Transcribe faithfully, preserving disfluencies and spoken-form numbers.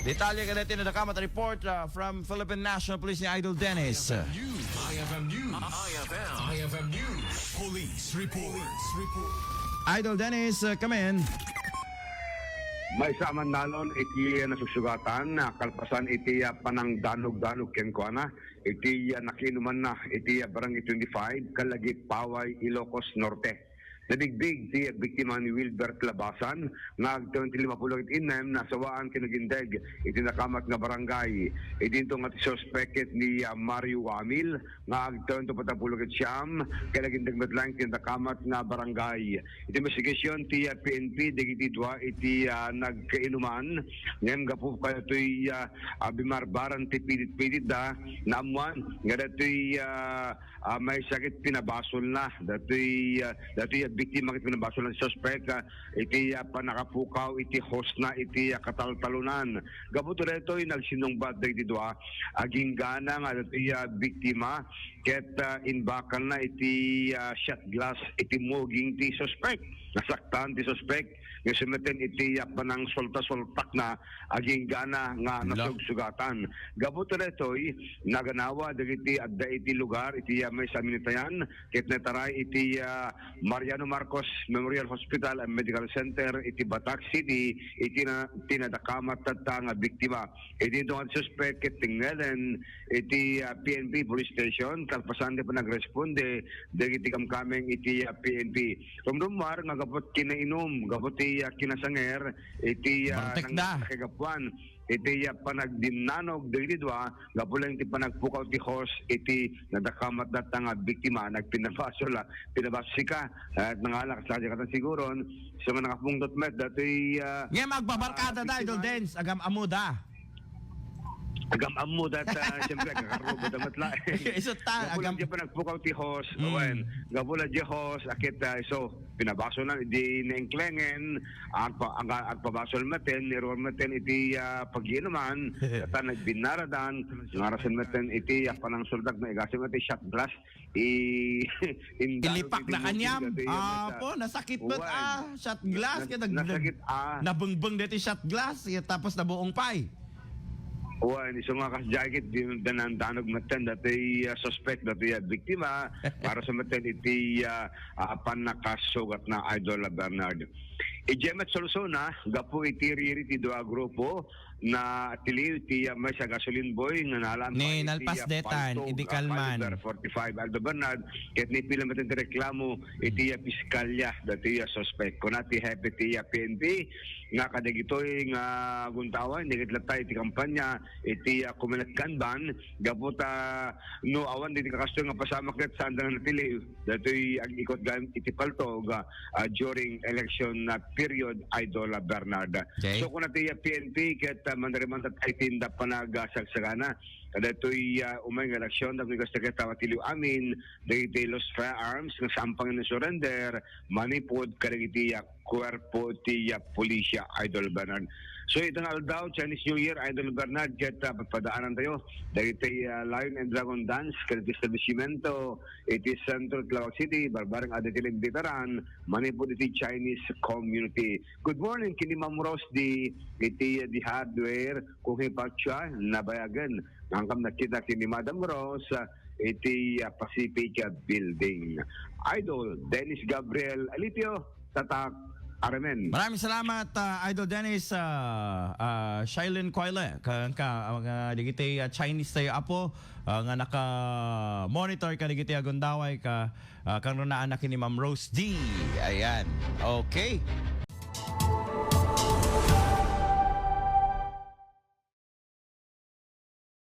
Detalye kadagiti nadakamat a report, uh, from Philippine National Police ni Idol Dennis. News. I F M News. I F M. I F M News. Police report. Idol Dennis, uh, come in. Maysa a mannalon iti nasugsugatan, uh, kalpasan iti, uh, panangdanog-danog kenkuana, iti, uh, nakiinumanna iti, uh, Barangay twenty-five, Kalagip, Paway, Ilocos Norte. Nabigbig ti biktima ni Wilbert Labasan nga agtawen ti lima pulo ket innem, nasawaan ken nagindeg iti nakamat nga barangay. Idinto nga ti suspek ket ni, ah, Mario Wamil nga agtawen ti upat a pulo ket siam, ken nagindeg met laeng ti nakamat nga barangay. Iti investigasyon ti, ah, P N P dagiti dua iti, ah, nagkainuman, ngem gapu kadatoy, ah, ah, bimarbaran ti pidit-piditda, naammuan nga datoy, ah, ah, maysa ket pinabasolna. Datoy, ah, datoy a biktima ket pinabasolna ti suspek, ah, iti, ah, pannakapukaw iti hosna iti, ah, kataltalonan. Gapu daytoy, nagsinnungbat dagiti dua. Aginggana nga datoy a biktima ket, ah, imbakalna iti, ah, shot glass iti muging ti suspek. Nasaktan ti suspek. Nga sumeten iti, ah, panangsulta-sultakna aginggana nga nasugsugatan. Gapu daytoy, naganawa dagiti adda iti lugar iti, ah, maysa a minitayan ket naitaray iti, ah, Mariano Marcos Memorial Hospital and Medical Center iti Batac City iti na-, iti nadakamat tatta nga biktima. Iti dua nga suspek ket tengngeden iti, ah, P N P Police Station kalpasan ti panagresponde dagiti kamkameng iti, ah, P N P. Rumrummuar nga gapu ti kinainum, gapu ti, ah, kinasanger iti, ah, nang-, nakaigappuan iti, ah, panagdinnanog dagiti dua, gapu laeng ti panagpukaw ti hose iti nadakamat tatta nga biktima, nagpinnabasol, ah, pinabasika, ah, nangala, kasla katan siguron, so nga nakapungtot met, datoy, ah, Ngem agbabarkada ah, da, Idol biktima. Dens, agam-ammo da. Agam-ammo da, ah, siyempre, agkakarrubo da met la. Isu ta, gapu lang agam- di panagpukaw ti hose, Mm. wen, gapu lang di hose, akit, ah, so, pinabasol na, di naengklengen, agpa-, agka-, agpabasol meten, niruar meten iti, ah, pagiinuman, ta nagbinnaradan, narasen meten iti, ah, panangsultak, naigasen meten shot glass, i-, indalo Ilipak iti na kaniam. Iti, ah, Apo, nasakit met, wen. Ah, shot glass, Nas-, kaya nag-, nasakit, ah. Nabungbong deti shot glass, kaya tapos nabuong pay. Wen, isu nga kas jacket, di, danandanog meten, dati, ah, suspect, dati, ah, biktima, para sa meten iti, ah, ah, pannakasugat na Idol Bernard. Idiay met Solsona, gapu iti riri ti dua a grupo, natiliw ti, ah, maysa gasoline boy nga nalaan Ni pa iti, nalpas ah, detan, paltog, idi ah, kalman. Caliber forty-five, Aldo Bernard, ket nipila met ti reklamo iti, ah, piskalya dati, ah, suspek. Kuna ti hepe ti, ah, P N P nga kadagitoy nga guntawan, dagiti latta iti kampanya iti, ah, Kumelat Kanban, gapu ta no awan diti kakastoy nga pasamak ket saan da nga natiliw. Datoy ag-ikot gayam iti paltog, ah, ah, during election, ah, period, Idol, ah, Bernard. Okay. So, kuna ti, ah, P N P ket, ah, manariman ta iti inda panagasagsagana. Kadatoy, ah, umay nga eleksyon, tapno kasta ket, ah, matiliw amin, dagiti lost firearms nga sampang nga surrender, manipud kadagiti, ah, kuerpo ti, ah, pulisya, Idol Bernard. So, ita nga aldaw, Chinese New Year, Idol Bernard, ket, ah, padpadaanantayo dagiti, ah, Lion and Dragon Dance, kadagiti establishmento, iti Central Laoag City, barbareng adda ti naimbitaran, manipud iti Chinese community. Good morning, kini Ma'am Rose di, iti, di hardware, kung hipatsa, nabayagen. Ngangkam nakita kini Madam Rose, ah, iti, ah, Pacific, ah, Building. Idol, Dennis Gabriel Alipio, Tatak, Aramen. Maraming salamat, ah, Idol Dennis, ah, ah, Shylin Coyle, ka, ka, ah, dagiti, ah, Chinese tayo, apo, ah, nga naka-monitor ka dagiti agundaway ka, ah, kang runaan na kini Ma'am Rose D. Ayan. Okay.